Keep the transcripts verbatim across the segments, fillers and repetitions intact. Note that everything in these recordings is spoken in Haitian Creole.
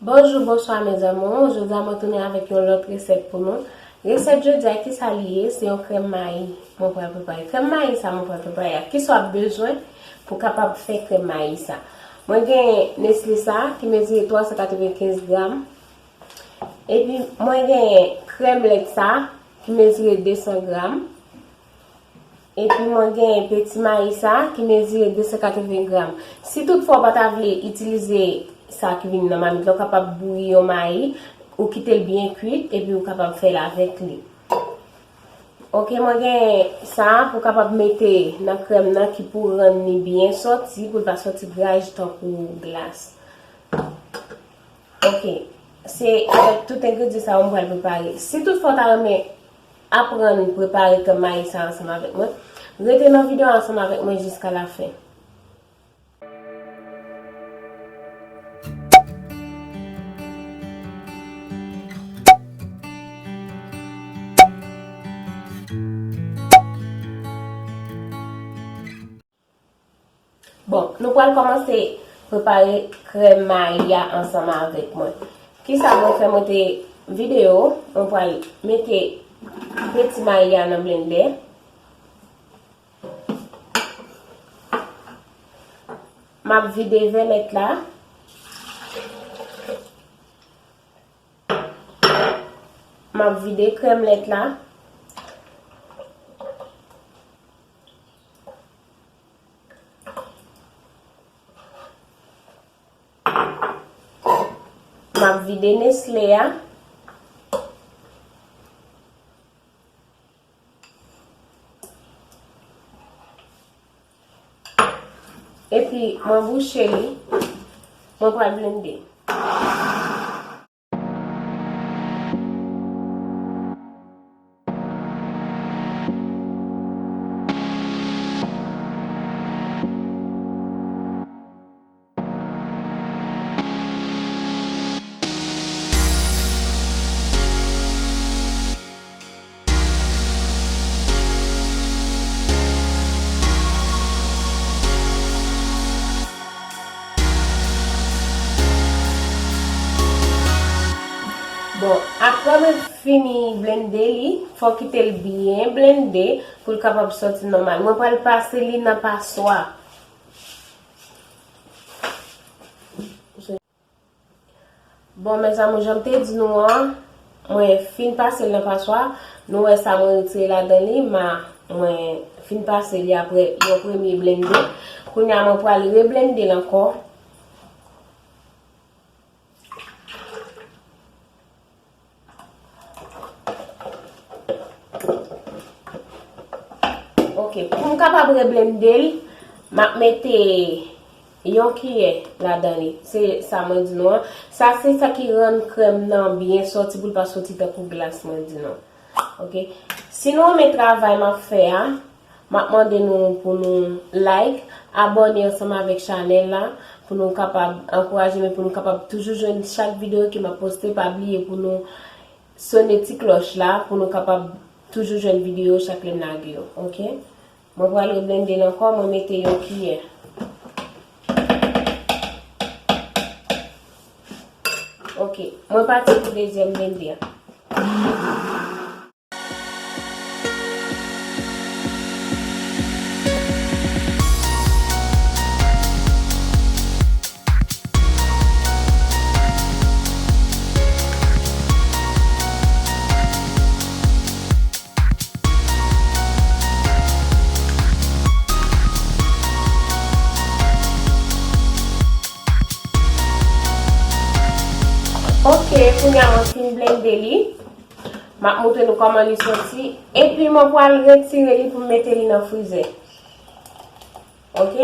Bonjou, bonswa mes amours. Jodi a mwen tounen avèk yon lòt resèt pou nou. Resèt jodi a, kisa li ye? Se yon krèm mayi mwen pral prepare. Krèm mayi sa mwen pral prepare a, kisa w ap bezwen pou kapab fè krèm mayi sa? Mwen gen Nestlé sa ki mezire twa san katrevenkenz gram. Epi mwen gen krèm lèt sa ki mezire de san gram. Epi mwen gen peti mayi sa ki mezire de san katreven gram. Si toutfwa w pa ta vle itilize sa ki vin nan mamit la, w kapab bouyi yon mayi, ou kite l byen kwit, epi ou kapab fè l avèk li. Ok, mwen gen sa pou kapab mete nan krèm nan ki pou rann li byen sòti, pou l pa sòti graj tankou glas. Ok, se avèk tout engredyan sa yo m pral prepare. Si toutfwa w ta renmen aprann prepare krèm mayi sa ansanm avèk mwen, rete nan videyo a ansanm avèk mwen jiska lafen. Bon, nou pral kòmanse prepare krèm mayi a ansanm avèk mwen. Kisa mwen fè? Mwen te videyo, mwen pral mete peti mayi a nan blendè. M ap vide vè lèt la. M ap vide krèm lèt la. M ap vide Nestlé a. Epi mwen bouche li, mwen pral blende. Bon, apre mwen fini blende li, fò kite l byen blende pou l kapab sòti nòmal. Mwen pral pase li nan paswa. Bon, mes amours, jan m te di nou an, mwen fin pase l nan paswa. Nou wè sa mwen retire ladan li, ma mwen fin pase li apre yon premye blende. Kounye a, mwen pral reblende l ankò. Ok, pou m kapab reblende l, m ap mete yon kiyè ladan li. Se sa mwen di nou an. Sa se sa ki rann krèm nan byen sòti pou l pa sòti tankou glas mwen di nou. Ok. Si nou renmen travay m ap fè a, m ap mande nou pou nou like, abòne ansanm avèk chanèl la, pou nou kapab ankouraje m, pou nou kapab toujou jwenn chak videyo ke m ap poste. Pa bliye pou nou sone ti klòch la, pou nou kapab toujou jwenn videyo chak lè m lage yo, ok? Mwen pral reblende l ankò, mwen mete yon kiyè. Ok, mwen pati pou dezyèm blende a. Ok, kounye a mwen fin blende li. M ap montre nou kòman li soti. Epi mwen pral retire li pou m mete li nan frizè. Ok?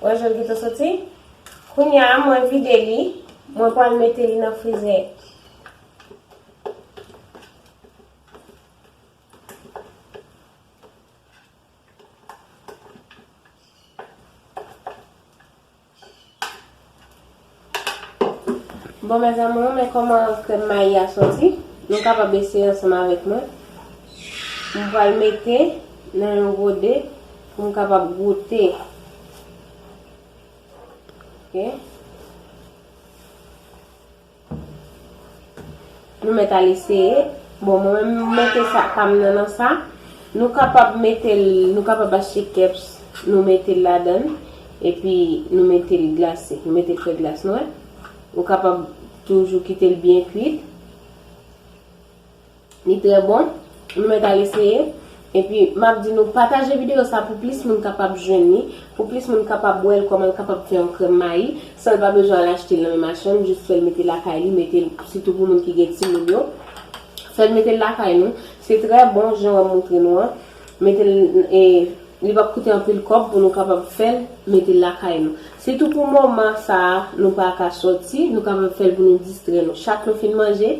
Wè jan l gentan soti? Kounye a mwen vide li. Mwen pral mete li nan frizè. Bon, mes amours, men kòman krèm mayi a soti. Nou kapab eseye ansanm avèk mwen. M pral mete nan yon gode pou m kapab goute. Ok. Nou mèt al eseye. Bon, mwen menm, m mete sa pa m nan, nan sa. Nou kapab mete l, nou kapab achte kèps, nou mete l ladan l, epi nou mete l glase. Nou mete l fè glas, nou wè. Ou kapab toujou kite l byen kwit. Li trè bon. Nou mèt al eseye. Epi, m ap di nou, pataje videyo sa pou plis moun kapab jwenn li, pou plis moun kapab wè l, kòman l kapab fè yon krèm mayi, san l pa bezwen al achte l nan yon machann, jis fè l mete lakay li, mete l, sitou pou moun ki gen timoun yo. Fè l mete l lakay nou. Se trè bon, jan w ap montre nou an. Mete l, e, li p ap koute anpil kòb pou nou kapab fè l, mete l lakay nou. Sitou pou moman sa a, nou pa ka sòti, nou kapab fè l pou nou distrè nou. Chak nou fin manje,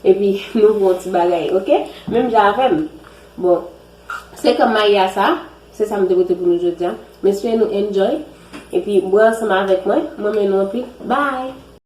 epi nou pran yon ti bagay, oke? Menm jan avè m. Bon, se krèm mayi a sa, se sa m te pote pou nou jodi a. M espere nou enjoy. Epi, bwè ansanm avèk mwen, m renmen nou anpil. Bye!